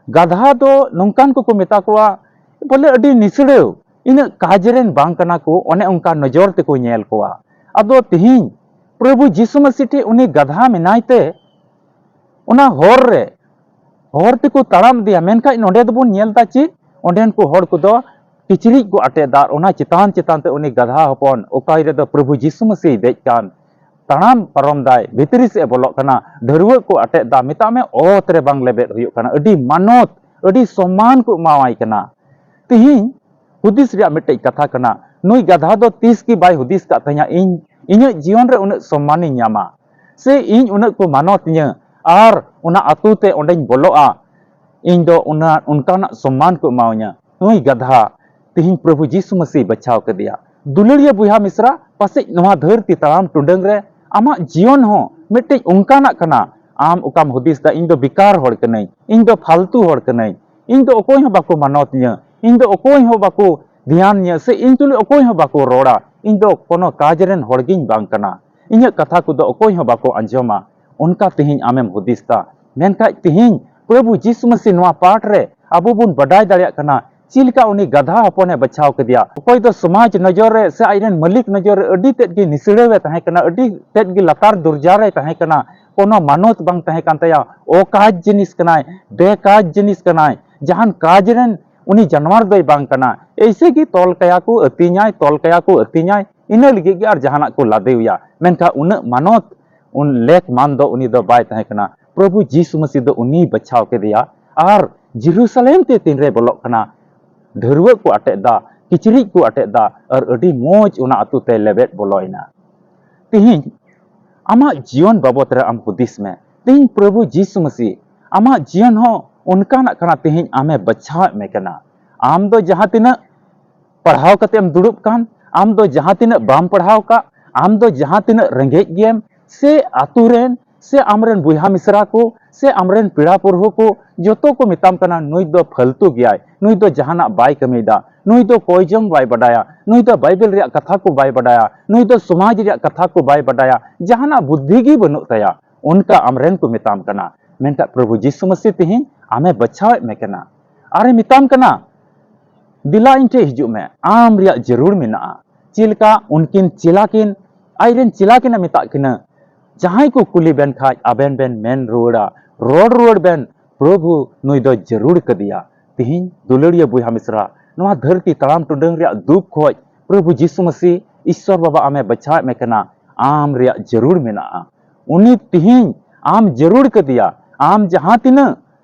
ᱜᱟᱫᱷᱟ ᱫᱚ ᱱᱚᱝᱠᱟᱱ ᱠᱚᱠᱚ ᱢᱮᱛᱟ ᱠᱚᱣᱟ, ᱵᱚᱞᱮ ᱟᱹᱰᱤ ᱱᱤᱥᱲᱟᱹᱣ, ᱤᱱᱟᱹᱜ ᱠᱟᱡᱽ ᱨᱮᱱ ᱵᱟᱝ ᱠᱟᱱᱟ ᱠᱚ, ᱚᱱᱮ ᱚᱱᱠᱟ ᱱᱚᱡᱚᱨ ᱛᱮᱠᱚ ᱧᱮᱞ ᱠᱚᱣᱟ᱾ ᱟᱫᱚ ᱛᱤᱦᱤᱧ ᱯᱨᱚᱵᱷᱩ ᱡᱤᱥᱩ ᱢᱟᱹᱥᱤ ᱴᱷᱮᱱ ᱩᱱᱤ ᱜᱟᱫᱷᱟ ᱢᱮᱱᱟᱭ ᱛᱮ ᱚᱱᱟ ᱦᱚᱨ ᱨᱮ, ᱦᱚᱨ ᱛᱮᱠᱚ ᱛᱟᱲᱟᱢ ᱤᱫᱤᱭᱟ, ᱢᱮᱱᱠᱷᱟᱡ ᱱᱚᱰᱮ ᱫᱚᱵᱚᱱ ᱧᱮᱞ ᱮᱫᱟ ᱪᱮᱫ? ᱚᱸᱰᱮᱱ ᱠᱚ ᱦᱚᱲ ᱠᱚᱫᱚ ᱠᱤᱪᱨᱤᱡ ᱠᱚ ᱟᱴᱮᱫ ᱫᱟ, ᱚᱱᱟ ᱪᱮᱛᱟᱱ ᱪᱮᱛᱟᱱ ᱛᱮ ᱩᱱᱤ ᱜᱟᱫᱷᱟ ᱦᱚᱯᱚᱱ ᱚᱠᱟ ᱨᱮᱫᱚ ᱯᱨᱚᱵᱷᱩ ᱡᱤᱥᱩ ᱢᱟᱹᱥᱤᱭ ᱫᱮᱡ ᱠᱟᱱ, ᱛᱟᱲᱟᱢ ᱯᱟᱨᱚᱢ ᱫᱟᱭ, ᱵᱷᱤᱛᱨᱤ ᱥᱮᱫ ᱮ ᱵᱚᱞᱚᱜ ᱠᱟᱱᱟ, ᱰᱷᱟᱹᱨᱣᱟᱹᱜ ᱠᱚ ᱟᱴᱮᱫ ᱫᱟ, ᱢᱮᱛᱟᱜ ᱢᱮ ᱚᱛ ᱨᱮ ᱵᱟᱝ ᱞᱮᱵᱮᱫ ᱦᱩᱭᱩᱜ ᱠᱟᱱᱟ, ᱟᱹᱰᱤ ᱢᱟᱱᱚᱛ, ᱟᱹᱰᱤ ᱥᱚᱢᱢᱟᱱ ᱠᱚ ᱮᱢᱟᱣᱟᱭ ᱠᱟᱱᱟ᱾ ᱛᱤᱦᱤᱧ ᱦᱩᱫᱤᱥ ᱨᱮᱭᱟᱜ ᱢᱤᱫᱴᱮᱡ ᱠᱟᱛᱷᱟ ᱠᱟᱱᱟ, ᱱᱩᱭ ᱜᱟᱫᱷᱟ ᱫᱚ ᱛᱤᱥ ᱜᱮ ᱵᱟᱭ ᱦᱩᱫᱤᱥ ᱠᱟᱫ ᱛᱟᱦᱮᱸᱱᱟ, ᱤᱧ ᱤᱧᱟᱹᱜ ᱡᱤᱭᱚᱱ ᱨᱮ ᱩᱱᱟᱹᱜ ᱥᱚᱢᱢᱟᱱᱤᱧ ᱧᱟᱢᱟ, ᱥᱮ ᱤᱧ ᱩᱱᱟᱹᱜ ᱠᱚ ᱢᱟᱱᱚᱛ ᱤᱧᱟᱹ, ᱟᱨ ᱚᱱᱟ ᱟᱹᱛᱩ ᱛᱮ ᱚᱸᱰᱮᱧ ᱵᱚᱞᱚᱜᱼᱟ, ᱤᱧ ᱫᱚ ᱚᱱᱟ ᱚᱱᱠᱟᱱᱟᱜ ᱥᱚᱢᱢᱟᱱ ᱠᱚ ᱮᱢᱟᱣᱟᱹᱧᱟ᱾ ᱱᱩᱭ ᱜᱟᱫᱷᱟ ᱛᱤᱦᱤᱧ ᱯᱨᱚᱵᱷᱩ ᱡᱤᱥᱩ ᱢᱟᱹᱥᱤ ᱵᱟᱪᱷᱟᱣ ᱠᱮᱫᱮᱭᱟ᱾ ᱫᱩᱞᱟᱹᱲᱤᱭᱟᱹ ᱵᱚᱭᱦᱟ ᱢᱤᱥᱨᱟ, ᱯᱟᱥᱮᱡ ᱱᱚᱣᱟ ᱫᱷᱟᱹᱨᱛᱤ ᱛᱟᱲᱟᱢ ᱴᱩᱰᱟᱹᱝ ᱨᱮ ᱟᱢᱟᱜ ᱡᱤᱭᱚᱱ ᱦᱚᱸ ᱢᱤᱫᱴᱮᱡ ᱚᱱᱠᱟᱱᱟᱜ ᱠᱟᱱᱟ, ᱟᱢ ᱚᱠᱟᱢ ᱦᱩᱫᱤᱥ ᱫᱟ, ᱤᱧ ᱫᱚ ᱵᱮᱠᱟᱨ ᱦᱚᱲ ᱠᱟᱹᱱᱟᱹᱧ, ᱤᱧ ᱫᱚ ᱯᱷᱟᱞᱛᱩ ᱦᱚᱲ ᱠᱟᱹᱱᱟᱹᱧ, ᱤᱧ ᱫᱚ ᱚᱠᱚᱭ ᱦᱚᱸ ᱵᱟᱠᱚ ᱢᱟᱱᱚᱛ ᱤᱧᱟᱹ, ᱤᱧ ᱫᱚ ᱚᱠᱚᱭ ᱦᱚᱸ ᱵᱟᱠᱚ ᱫᱷᱮᱭᱟᱱ ᱤᱧᱟᱹ, ᱥᱮ ᱤᱧ ᱛᱩᱞᱩᱡ ᱚᱠᱚᱭ ᱦᱚᱸ ᱵᱟᱠᱚ ᱨᱚᱲᱟ, ᱤᱧ ᱫᱚ ᱠᱳᱱᱳ ᱠᱟᱡᱽ ᱨᱮᱱ ᱦᱚᱲ ᱜᱤᱧ ᱵᱟᱝ ᱠᱟᱱᱟ, ᱤᱧᱟᱹᱜ ᱠᱟᱛᱷᱟ ᱠᱚᱫᱚ ᱚᱠᱚᱭ ᱦᱚᱸ ᱵᱟᱠᱚ ᱟᱸᱡᱚᱢᱟ, ᱚᱱᱠᱟ ᱛᱮᱦᱮᱧ ᱟᱢᱮᱢ ᱦᱩᱫᱤᱥ ᱫᱟ᱾ ᱢᱮᱱᱠᱷᱟᱡ ᱛᱮᱦᱮᱧ ᱯᱨᱚᱵᱷᱩ ᱡᱤᱥᱩ ᱢᱟᱹᱥᱤ ᱱᱚᱣᱟ ᱯᱟᱴ ᱨᱮ ᱟᱵᱚ ᱵᱚᱱ ᱵᱟᱰᱟᱭ ᱫᱟᱲᱮᱭᱟᱜ ᱠᱟᱱᱟ ᱪᱮᱫ ᱞᱮᱠᱟ ᱩᱱᱤ ᱜᱟᱫᱷᱟ ᱦᱚᱯᱚᱱᱮ ᱵᱟᱪᱷᱟᱣ ᱠᱮᱫᱮᱭᱟ᱾ ᱚᱠᱚᱭ ᱫᱚ ᱥᱚᱢᱟᱡᱽ ᱱᱚᱡᱚᱨ ᱨᱮ ᱥᱮ ᱟᱡ ᱨᱮᱱ ᱢᱟᱹᱞᱤᱠ ᱱᱚᱡᱚᱨ ᱨᱮ ᱟᱹᱰᱤ ᱛᱮᱫ ᱜᱮ ᱱᱤᱥᱲᱟᱹᱣ ᱮ ᱛᱟᱦᱮᱸ ᱠᱟᱱᱟ, ᱟᱹᱰᱤ ᱛᱮᱫ ᱜᱮ ᱞᱟᱛᱟᱨ ᱫᱚᱨᱡᱟ ᱨᱮᱭ ᱛᱟᱦᱮᱸ ᱠᱟᱱᱟ, ᱠᱳᱱᱳ ᱢᱟᱱᱚᱛ ᱵᱟᱝ ᱛᱟᱦᱮᱸ ᱠᱟᱱ ᱛᱟᱭᱟ, ᱚᱠᱟᱡ ᱡᱤᱱᱤᱥ ᱠᱟᱱᱟᱭ, ᱵᱮᱠᱟᱡ ᱡᱤᱱᱤᱥ ᱠᱟᱱᱟᱭ, ᱡᱟᱦᱟᱱ ᱠᱟᱡᱽ ᱨᱮᱱ ᱩᱱᱤ ᱡᱟᱱᱣᱟᱨ ᱫᱚᱭ ᱵᱟᱝ ᱠᱟᱱᱟ᱾ ᱮᱭᱥᱮ ᱜᱮ ᱛᱚᱞ ᱠᱟᱭᱟ ᱠᱚ, ᱟᱹᱛᱤᱧᱟᱭ, ᱛᱚᱞ ᱠᱟᱭᱟ ᱠᱚ, ᱟᱹᱛᱤᱧᱟᱭ, ᱤᱱᱟᱹ ᱞᱟᱹᱜᱤᱫ ᱜᱮ ᱟᱨ ᱡᱟᱦᱟᱱᱟᱜ ᱠᱚ ᱞᱟᱫᱮᱣᱮᱭᱟ᱾ ᱢᱮᱱᱠᱷᱟᱱ ᱩᱱᱟᱹᱜ ᱢᱟᱱᱚᱛ, ᱩᱱ ᱞᱮᱠ ᱢᱟᱱ ᱫᱚ ᱩᱱᱤ ᱫᱚ ᱵᱟᱭ ᱛᱟᱦᱮᱸ ᱠᱟᱱᱟ᱾ ᱯᱨᱚᱵᱷᱩ ᱡᱤᱥᱩ ᱢᱟᱹᱥᱤ ᱫᱚ ᱩᱱᱤᱭ ᱵᱟᱪᱷᱟᱣ ᱠᱮᱫᱮᱭᱟ᱾ ᱟᱨ ᱡᱮᱨᱩᱥᱟᱞᱮᱢ ᱛᱮ ᱛᱤᱱᱨᱮᱭ ᱵᱚᱞᱚᱜ ᱠᱟᱱᱟ, ᱰᱷᱟᱹᱨᱣᱟᱹᱜ ᱠᱚ ᱟᱴᱮᱫ ᱫᱟ, ᱠᱤᱪᱨᱤᱡ ᱠᱚ ᱟᱴᱮᱫ ᱫᱟ, ᱟᱨ ᱟᱹᱰᱤ ᱢᱚᱡᱽ ᱚᱱᱟ ᱟᱹᱛᱩ ᱛᱮ ᱞᱮᱵᱮᱫ ᱵᱚᱞᱚᱭᱮᱱᱟ᱾ ᱛᱤᱦᱤᱧ ᱟᱢᱟᱜ ᱡᱤᱭᱚᱱ ᱵᱟᱵᱚᱫ ᱨᱮ ᱟᱢ ᱦᱩᱫᱤᱥ ᱢᱮ᱾ ᱛᱤᱦᱤᱧ ᱯᱨᱚᱵᱷᱩ ᱡᱤᱥᱩ ᱢᱟᱹᱥᱤ ᱟᱢᱟᱜ ᱡᱤᱭᱚᱱ ᱦᱚᱸ ᱚᱱᱠᱟᱱᱟᱜ ᱠᱟᱱᱟ, ᱛᱤᱦᱤᱧ ᱟᱢᱮ ᱵᱟᱪᱷᱟᱣᱮᱫ ᱢᱮ ᱠᱟᱱᱟ᱾ ᱟᱢ ᱫᱚ ᱡᱟᱦᱟᱸ ᱛᱤᱱᱟᱹᱜ ᱯᱟᱲᱦᱟᱣ ᱠᱟᱛᱮ ᱮᱢ ᱫᱩᱲᱩᱵ ᱠᱟᱱ, ᱟᱢ ᱫᱚ ᱡᱟᱦᱟᱸ ᱛᱤᱱᱟᱹᱜ ᱵᱟᱢ ᱯᱟᱲᱦᱟᱣ ᱠᱟᱜ, ᱟᱢ ᱫᱚ ᱡᱟᱦᱟᱸ ᱛᱤᱱᱟᱹᱜ ᱨᱮᱸᱜᱮᱡ ᱜᱮᱭᱟᱢ, ᱥᱮ ᱟᱛᱳ ᱨᱮᱱ ᱥᱮ ᱟᱢᱨᱮᱱ ᱵᱚᱭᱦᱟ ᱢᱤᱥᱨᱟ ᱠᱚ ᱥᱮ ᱟᱢᱨᱮᱱ ᱯᱮᱲᱟ ᱯᱩᱨᱦᱟᱹ ᱠᱚ ᱡᱚᱛᱚ ᱠᱚ ᱢᱮᱛᱟᱢ ᱠᱟᱱᱟ, "ᱱᱩᱭ ᱫᱚ ᱯᱷᱟᱹᱞᱛᱩ ᱜᱮᱭᱟᱭ, ᱱᱩᱭ ᱫᱚ ᱡᱟᱦᱟᱱᱟᱜ ᱵᱟᱭ ᱠᱟᱹᱢᱤᱭᱮᱫᱟ, ᱱᱩᱭ ᱫᱚ ᱠᱚᱭᱡᱚᱝ ᱵᱟᱭ ᱵᱟᱰᱟᱭᱟ, ᱱᱩᱭ ᱫᱚ ᱵᱟᱭᱵᱮᱞ ᱨᱮᱭᱟᱜ ᱠᱟᱛᱷᱟ ᱠᱚ ᱵᱟᱭ ᱵᱟᱰᱟᱭᱟ, ᱱᱩᱭ ᱫᱚ ᱥᱚᱢᱟᱡᱽ ᱨᱮᱭᱟᱜ ᱠᱟᱛᱷᱟ ᱠᱚ ᱵᱟᱭ ᱵᱟᱰᱟᱭᱟ, ᱡᱟᱦᱟᱱᱟᱜ ᱵᱩᱫᱽᱫᱷᱤ ᱜᱮ ᱵᱟᱹᱱᱩᱜ ᱛᱟᱭᱟ", ᱚᱱᱠᱟ ᱟᱢᱨᱮᱱ ᱠᱚ ᱢᱮᱛᱟᱢ ᱠᱟᱱᱟ᱾ ᱢᱮᱱᱠᱷᱟᱱ ᱯᱨᱚᱵᱷᱩ ᱡᱤᱥᱩ ᱢᱟᱹᱥᱤ ᱛᱮᱦᱮᱧ ᱟᱢᱮ ᱵᱟᱪᱷᱟᱣᱮᱫ ᱢᱮ ᱠᱟᱱᱟ ᱟᱨᱮ ᱢᱮᱛᱟᱢ ᱠᱟᱱᱟ, "ᱫᱮᱞᱟ ᱤᱧ ᱴᱷᱮᱱ ᱦᱤᱡᱩᱜ ᱢᱮ, ᱟᱢ ᱨᱮᱭᱟᱜ ᱡᱟᱹᱨᱩᱲ ᱢᱮᱱᱟᱜᱼᱟ᱾" ᱪᱮᱫ ᱞᱮᱠᱟ ᱩᱱᱠᱤᱱ ᱪᱮᱞᱟ ᱠᱤᱱ, ᱟᱡᱨᱮᱱ ᱪᱮᱞᱟ ᱠᱤᱱ ᱢᱮᱛᱟᱜ ᱠᱤᱱᱟ, "ᱡᱟᱦᱟᱸᱭ ᱠᱚ ᱠᱩᱞᱤ ᱵᱮᱱ ᱠᱷᱟᱡ ᱟᱵᱮᱱ ᱵᱮᱱ ᱢᱮᱱ ᱨᱩᱣᱟᱹᱲᱟ, ᱨᱚᱲ ᱨᱩᱣᱟᱹᱲ ᱵᱮᱱ, 'ᱯᱨᱚᱵᱷᱩ ᱱᱩᱭ ᱫᱚ ᱡᱟᱹᱨᱩᱲ ᱠᱟᱫᱮᱭᱟ᱾'" ᱛᱤᱦᱤᱧ ᱫᱩᱞᱟᱹᱲᱤᱭᱟᱹ ᱵᱚᱭᱦᱟ ᱢᱤᱥᱨᱟ, ᱱᱚᱣᱟ ᱫᱷᱟᱹᱨᱛᱤ ᱛᱟᱲᱟᱢ ᱴᱩᱰᱟᱹᱝ ᱨᱮᱭᱟᱜ ᱫᱩᱠ ᱠᱷᱚᱡ ᱯᱨᱚᱵᱷᱩ ᱡᱤᱥᱩ ᱢᱟᱹᱥᱤ ᱤᱥᱥᱚᱨ ᱵᱟᱵᱟ ᱟᱢᱮ ᱵᱟᱪᱷᱟᱣᱮᱫ ᱢᱮ ᱠᱟᱱᱟ, ᱟᱢ ᱨᱮᱭᱟᱜ ᱡᱟᱹᱨᱩᱲ ᱢᱮᱱᱟᱜᱼᱟ᱾ ᱩᱱᱤ ᱛᱤᱦᱤᱧ ᱟᱢ ᱡᱟᱹᱨᱩᱲ ᱠᱟᱫᱮᱭᱟ᱾ ᱟᱢ ᱡᱟᱦᱟᱸ ᱛᱤᱱᱟᱹᱜ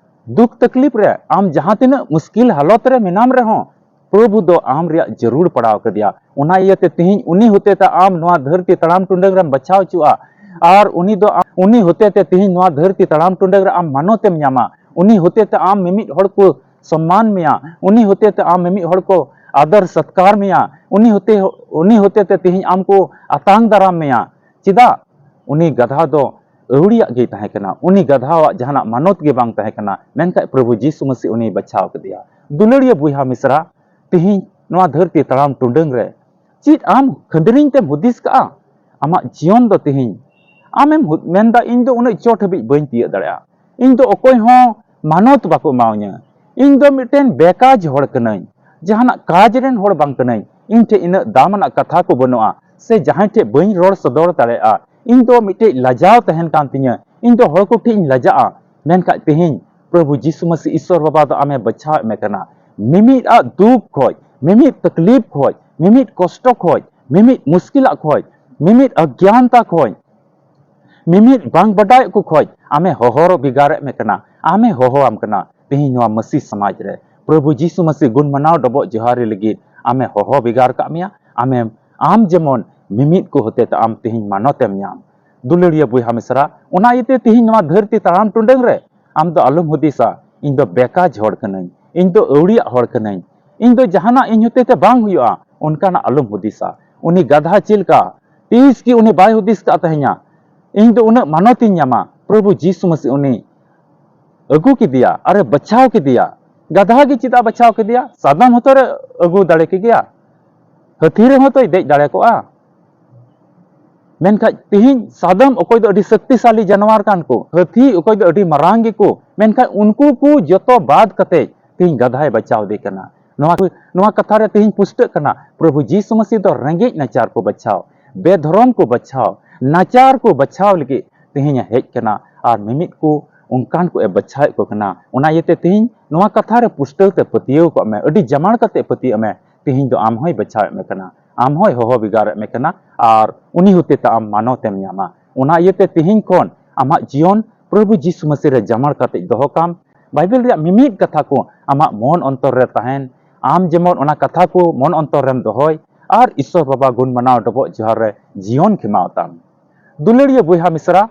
ᱫᱩᱠ ᱛᱟᱠᱞᱤᱯ ᱨᱮ, ᱟᱢ ᱡᱟᱦᱟᱸ ᱛᱤᱱᱟᱹᱜ ᱢᱩᱥᱠᱤᱞ ᱦᱟᱞᱚᱛ ᱨᱮ ᱢᱮᱱᱟᱢ ᱨᱮᱦᱚᱸ, ᱯᱨᱚᱵᱷᱩ ᱫᱚ ᱟᱢ ᱨᱮᱭᱟᱜ ᱡᱟᱹᱨᱩᱲ ᱯᱟᱲᱟᱣ ᱠᱟᱫᱮᱭᱟ᱾ ᱚᱱᱟ ᱤᱭᱟᱹᱛᱮ ᱛᱤᱦᱤᱧ ᱩᱱᱤ ᱦᱚᱛᱮᱛᱮ ᱟᱢ ᱱᱚᱣᱟ ᱫᱷᱟᱹᱨᱛᱤ ᱛᱟᱲᱟᱢ ᱴᱩᱰᱟᱹᱝ ᱨᱮᱢ ᱵᱟᱪᱷᱟᱣ ᱦᱚᱪᱚᱜᱼᱟ᱾ ᱟᱨ ᱩᱱᱤ ᱫᱚ, ᱩᱱᱤ ᱦᱚᱛᱮᱛᱮ ᱛᱤᱦᱤᱧ ᱱᱚᱣᱟ ᱫᱷᱟᱹᱨᱛᱤ ᱛᱟᱲᱟᱢ ᱴᱩᱰᱟᱹᱝ ᱨᱮ ᱟᱢ ᱢᱟᱱᱚᱛ ᱮᱢ ᱧᱟᱢᱟ᱾ ᱩᱱᱤ ᱦᱚᱛᱮᱛᱮ ᱟᱢ ᱢᱤᱢᱤᱫ ᱦᱚᱲ ᱠᱚ ᱥᱚᱢᱢᱟᱱ ᱢᱮᱭᱟ, ᱩᱱᱤ ᱦᱚᱛᱮᱛᱮ ᱟᱢ ᱢᱤᱢᱤᱫ ᱦᱚᱲ ᱠᱚ ᱟᱫᱚᱨ ᱥᱚᱛᱠᱟᱨ ᱢᱮᱭᱟ, ᱩᱱᱤ ᱦᱚᱛᱮ, ᱩᱱᱤ ᱦᱚᱛᱮᱛᱮ ᱛᱤᱦᱤᱧ ᱟᱢ ᱠᱚ ᱟᱛᱟᱝ ᱫᱟᱨᱟᱢ ᱢᱮᱭᱟ᱾ ᱪᱮᱫᱟᱜ? ᱩᱱᱤ ᱜᱟᱫᱷᱟ ᱫᱚ ᱟᱹᱣᱲᱤᱭᱟᱜ ᱜᱮᱭ ᱛᱟᱦᱮᱸ ᱠᱟᱱᱟ, ᱩᱱᱤ ᱜᱟᱫᱷᱟᱣᱟᱜ ᱡᱟᱦᱟᱱᱟᱜ ᱢᱟᱱᱚᱛ ᱜᱮ ᱵᱟᱝ ᱛᱟᱦᱮᱸ ᱠᱟᱱᱟ, ᱢᱮᱱᱠᱷᱟᱱ ᱯᱨᱚᱵᱷᱩ ᱡᱤᱥᱩ ᱢᱟᱹᱥᱤ ᱩᱱᱤᱭ ᱵᱟᱪᱷᱟᱣ ᱠᱮᱫᱮᱭᱟ᱾ ᱫᱩᱞᱟᱹᱲᱤᱭᱟᱹ ᱵᱚᱭᱦᱟ ᱢᱤᱥᱨᱟ, ᱛᱤᱦᱤᱧ ᱱᱚᱣᱟ ᱫᱷᱟᱹᱨᱛᱤ ᱛᱟᱲᱟᱢ ᱴᱩᱰᱟᱹᱝ ᱨᱮ ᱪᱮᱫ ᱟᱢ ᱠᱷᱟᱹᱱᱫᱽᱨᱤᱧ ᱛᱮᱢ ᱦᱩᱫᱤᱥ ᱠᱟᱜᱼᱟ? ᱟᱢᱟᱜ ᱡᱤᱭᱚᱱ ᱫᱚ ᱛᱤᱦᱤᱧ ᱟᱢᱮᱢ ᱦᱩ-, ᱢᱮᱱᱫᱟ, "ᱤᱧ ᱫᱚ ᱩᱱᱟᱹᱜ ᱪᱚᱴ ᱦᱟᱹᱵᱤᱡ ᱵᱟᱹᱧ ᱛᱤᱭᱟᱹᱜ ᱫᱟᱲᱮᱭᱟᱜᱼᱟ, ᱤᱧ ᱫᱚ ᱚᱠᱚᱭ ᱦᱚᱸ ᱢᱟᱱᱚᱛ ᱵᱟᱠᱚ ᱮᱢᱟᱣᱧᱟ, ᱤᱧ ᱫᱚ ᱢᱤᱫᱴᱮᱱ ᱵᱮᱠᱟᱡᱽ ᱦᱚᱲ ᱠᱟᱹᱱᱟᱹᱧ, ᱡᱟᱦᱟᱱᱟᱜ ᱠᱟᱡᱽ ᱨᱮᱱ ᱦᱚᱲ ᱵᱟᱝ ᱠᱟᱹᱱᱟᱹᱧ, ᱤᱧ ᱴᱷᱮᱱ ᱤᱱᱟᱹᱜ ᱫᱟᱢ ᱟᱱᱟᱜ ᱠᱟᱛᱷᱟ ᱠᱚ ᱵᱟᱹᱱᱩᱜᱼᱟ, ᱥᱮ ᱡᱟᱦᱟᱸᱭ ᱴᱷᱮᱱ ᱵᱟᱹᱧ ᱨᱚᱲ ᱥᱚᱫᱚᱨ ᱫᱟᱲᱮᱭᱟᱜᱼᱟ, ᱤᱧ ᱫᱚ ᱢᱤᱫᱴᱮᱡ ᱞᱟᱡᱟᱣ ᱛᱟᱦᱮᱱ ᱠᱟᱱ ᱛᱤᱧᱟᱹ, ᱤᱧ ᱫᱚ ᱦᱚᱲ ᱠᱚ ᱴᱷᱮᱱ ᱤᱧ ᱞᱟᱡᱟᱜᱼᱟ᱾" ᱢᱮᱱᱠᱷᱟᱡ ᱛᱮᱦᱮᱧ ᱯᱨᱚᱵᱷᱩ ᱡᱤᱥᱩ ᱢᱟᱹᱥᱤ ᱤᱥᱥᱚᱨ ᱵᱟᱵᱟ ᱫᱚ ᱟᱢᱮ ᱵᱟᱪᱷᱟᱣᱮᱫ ᱢᱮ ᱠᱟᱱᱟ᱾ ᱢᱤᱢᱤᱫ ᱟᱜ ᱫᱩᱠ ᱠᱷᱚᱡ, ᱢᱤᱢᱤᱫ ᱛᱟᱠᱞᱤᱯ ᱠᱷᱚᱡ, ᱢᱤᱢᱤᱫ ᱠᱚᱥᱴᱚ ᱠᱷᱚᱡ, ᱢᱤᱢᱤᱫ ᱢᱩᱥᱠᱤᱞᱟᱜ ᱠᱷᱚᱡ, ᱢᱤᱢᱤᱫ ᱚᱜᱽᱧᱟᱱᱛᱟ ᱠᱷᱚᱡ, ᱢᱤᱢᱤᱫ ᱵᱟᱝ ᱵᱟᱰᱟᱭᱚᱜ ᱠᱚ ᱠᱷᱚᱡ ᱟᱢᱮ ᱦᱚᱦᱚ ᱵᱷᱮᱜᱟᱨᱮᱫ ᱢᱮ ᱠᱟᱱᱟ, ᱟᱢᱮ ᱦᱚᱦᱚᱣᱟᱢ ᱠᱟᱱᱟ᱾ ᱛᱮᱦᱮᱧ ᱱᱚᱣᱟ ᱢᱟᱹᱥᱤ ᱥᱚᱢᱟᱡᱽ ᱨᱮ ᱯᱨᱚᱵᱷᱩ ᱡᱤᱥᱩ ᱢᱟᱹᱥᱤ ᱜᱩᱱ ᱢᱟᱱᱟᱣ ᱰᱚᱵᱚᱜ ᱡᱚᱦᱟᱨᱤ ᱞᱟᱹᱜᱤᱫ ᱟᱢᱮ ᱦᱚᱦᱚ ᱵᱷᱮᱜᱟᱨ ᱠᱟᱜ ᱢᱮᱭᱟ, ᱟᱢᱮᱢ, ᱟᱢ ᱡᱮᱢᱚᱱ ᱢᱤᱢᱤᱫ ᱠᱚ ᱦᱚᱛᱮᱛᱮ ᱟᱢ ᱛᱮᱦᱮᱧ ᱢᱟᱱᱚᱛᱮᱢ ᱧᱟᱢ᱾ ᱫᱩᱞᱟᱹᱲᱤᱭᱟᱹ ᱵᱚᱭᱦᱟ ᱢᱤᱥᱨᱟ, ᱚᱱᱟ ᱤᱭᱟᱹᱛᱮ ᱛᱮᱦᱮᱧ ᱱᱚᱣᱟ ᱫᱷᱟᱹᱨᱛᱤ ᱛᱟᱲᱟᱢ ᱴᱩᱰᱟᱹᱝ ᱨᱮ ᱟᱢ ᱫᱚ ᱟᱞᱚᱢ ᱦᱩᱫᱤᱥᱟ, "ᱤᱧ ᱫᱚ ᱵᱮᱠᱟᱡᱽ ᱦᱚᱲ ᱠᱟᱹᱱᱟᱹᱧ, ᱤᱧ ᱫᱚ ᱟᱹᱣᱲᱤᱭᱟᱜ ᱦᱚᱲ ᱠᱟᱹᱱᱟᱹᱧ, ᱤᱧ ᱫᱚ ᱡᱟᱦᱟᱱᱟᱜ ᱤᱧ ᱦᱚᱛᱮᱛᱮ ᱵᱟᱝ ᱦᱩᱭᱩᱜᱼᱟ", ᱚᱱᱠᱟᱱᱟᱜ ᱟᱞᱚᱢ ᱦᱩᱫᱤᱥᱟ᱾ ᱩᱱᱤ ᱜᱟᱫᱷᱟ ᱪᱮᱫ ᱞᱮᱠᱟ ᱛᱤᱥ ᱜᱮ ᱩᱱᱤ ᱵᱟᱭ ᱦᱩᱫᱤᱥ ᱠᱟᱜ ᱛᱟᱦᱮᱧᱟ, ᱤᱧ ᱫᱚ ᱩᱱᱟᱹᱜ ᱢᱟᱱᱚᱛ ᱤᱧ ᱧᱟᱢᱟ? ᱯᱨᱚᱵᱷᱩ ᱡᱤᱥᱩ ᱢᱟᱹᱥᱤ ᱩᱱᱤ ᱟᱹᱜᱩ ᱠᱮᱫᱮᱭᱟ ᱟᱨᱮ ᱵᱟᱪᱷᱟᱣ ᱠᱮᱫᱮᱭᱟ᱾ ᱜᱟᱫᱷᱟ ᱜᱮ ᱪᱮᱫᱟᱜ ᱵᱟᱪᱷᱟᱣ ᱠᱮᱫᱮᱭᱟ? ᱥᱟᱫᱚᱢ ᱦᱚᱸᱛᱚ ᱨᱮ ᱟᱹᱜᱩ ᱫᱟᱲᱮ ᱠᱮᱜᱮᱭᱟ, ᱦᱟᱹᱛᱤ ᱨᱮᱦᱚᱸ ᱛᱚᱭ ᱫᱮᱡ ᱫᱟᱲᱮ ᱠᱚᱜᱼᱟ᱾ ᱢᱮᱱᱠᱷᱟᱡ ᱛᱤᱦᱤᱧ ᱥᱟᱫᱚᱢ ᱚᱠᱚᱭ ᱫᱚ ᱟᱹᱰᱤ ᱥᱚᱠᱛᱤᱥᱟᱞᱤ ᱡᱟᱱᱣᱟᱨ ᱠᱟᱱ ᱠᱚ, ᱦᱟᱹᱛᱤ ᱚᱠᱚᱭ ᱫᱚ ᱟᱹᱰᱤ ᱢᱟᱨᱟᱝ ᱜᱮᱠᱚ, ᱢᱮᱱᱠᱷᱟᱡ ᱩᱱᱠᱩ ᱠᱚ ᱡᱚᱛᱚ ᱵᱟᱫ ᱠᱟᱛᱮ ᱛᱤᱦᱤᱧ ᱜᱟᱫᱷᱟᱭ ᱵᱟᱪᱷᱟᱣ ᱫᱮ ᱠᱟᱱᱟ᱾ ᱱᱚᱣᱟ, ᱱᱚᱣᱟ ᱠᱟᱛᱷᱟ ᱨᱮ ᱛᱤᱦᱤᱧ ᱯᱩᱥᱴᱟᱹᱜ ᱠᱟᱱᱟ, ᱯᱨᱚᱵᱷᱩ ᱡᱤᱥᱩ ᱢᱟᱹᱥᱤ ᱫᱚ ᱨᱮᱸᱜᱮᱡ ᱱᱟᱪᱟᱨ ᱠᱚ ᱵᱟᱪᱷᱟᱣ, ᱵᱮᱫᱷᱚᱨᱚᱢ ᱠᱚ ᱵᱟᱪᱷᱟᱣ, ᱱᱟᱪᱟᱨ ᱠᱚ ᱵᱟᱪᱷᱟᱣ ᱞᱟᱹᱜᱤᱫ ᱛᱤᱦᱤᱧ ᱮ ᱦᱮᱡ ᱠᱟᱱᱟ᱾ ᱟᱨ ᱢᱤᱢᱤᱫ ᱠᱚ ᱚᱱᱠᱟᱱ ᱠᱚ ᱮ ᱵᱟᱪᱷᱟᱣᱮᱫ ᱠᱚ ᱠᱟᱱᱟ᱾ ᱚᱱᱟ ᱤᱭᱟᱹᱛᱮ ᱛᱤᱦᱤᱧ ᱱᱚᱣᱟ ᱠᱟᱛᱷᱟ ᱨᱮ ᱯᱩᱥᱴᱟᱹᱣ ᱛᱮ ᱯᱟᱹᱛᱭᱟᱹᱣ ᱠᱚᱜ ᱢᱮ, ᱟᱹᱰᱤ ᱡᱟᱢᱟᱲ ᱠᱟᱛᱮ ᱯᱟᱹᱛᱭᱟᱹᱜ ᱢᱮ, ᱛᱤᱦᱤᱧ ᱫᱚ ᱟᱢ ᱦᱚᱸᱭ ᱵᱟᱪᱷᱟᱣᱮᱫ ᱢᱮ ᱠᱟᱱᱟ, ᱟᱢ ᱦᱚᱸᱭ ᱦᱚᱦᱚ ᱵᱷᱮᱜᱟᱨᱮᱫ ᱢᱮ ᱠᱟᱱᱟ, ᱟᱨ ᱩᱱᱤ ᱦᱚᱛᱮ ᱛᱮ ᱟᱢ ᱢᱟᱱᱚᱛ ᱮᱢ ᱧᱟᱢᱟ᱾ ᱚᱱᱟ ᱤᱭᱟᱹᱛᱮ ᱛᱤᱦᱤᱧ ᱠᱷᱚᱱ ᱟᱢᱟᱜ ᱡᱤᱭᱚᱱ ᱯᱨᱚᱵᱷᱩ ᱡᱤᱥᱩ ᱢᱟᱹᱥᱤ ᱨᱮ ᱡᱟᱢᱟᱲ ᱠᱟᱛᱮ ᱫᱚᱦᱚ ᱠᱟᱢ᱾ ᱵᱟᱭᱵᱮᱞ ᱨᱮᱭᱟᱜ ᱢᱤᱢᱤᱫ ᱠᱟᱛᱷᱟ ᱠᱚ ᱟᱢᱟᱜ ᱢᱚᱱ ᱚᱱᱛᱚᱨ ᱨᱮ ᱛᱟᱦᱮᱱ, ᱟᱢ ᱡᱮᱢᱚᱱ ᱚᱱᱟ ᱠᱟᱛᱷᱟ ᱠᱚ ᱢᱚᱱ ᱚᱱᱛᱚᱨ ᱨᱮᱢ ᱫᱚᱦᱚᱭ, ᱟᱨ ᱤᱥᱥᱚᱨ ᱵᱟᱵᱟ ᱜᱩᱱ ᱢᱟᱱᱟᱣ ᱰᱚᱵᱚᱜ ᱡᱚᱦᱟᱨ ᱨᱮ ᱡᱤᱭᱚᱱ ᱠᱷᱮᱢᱟᱣ ᱛᱟᱢ᱾ ᱫᱩᱞᱟᱹᱲᱤᱭᱟᱹ ᱵᱚᱭᱦᱟ ᱢᱤᱥᱨᱟ,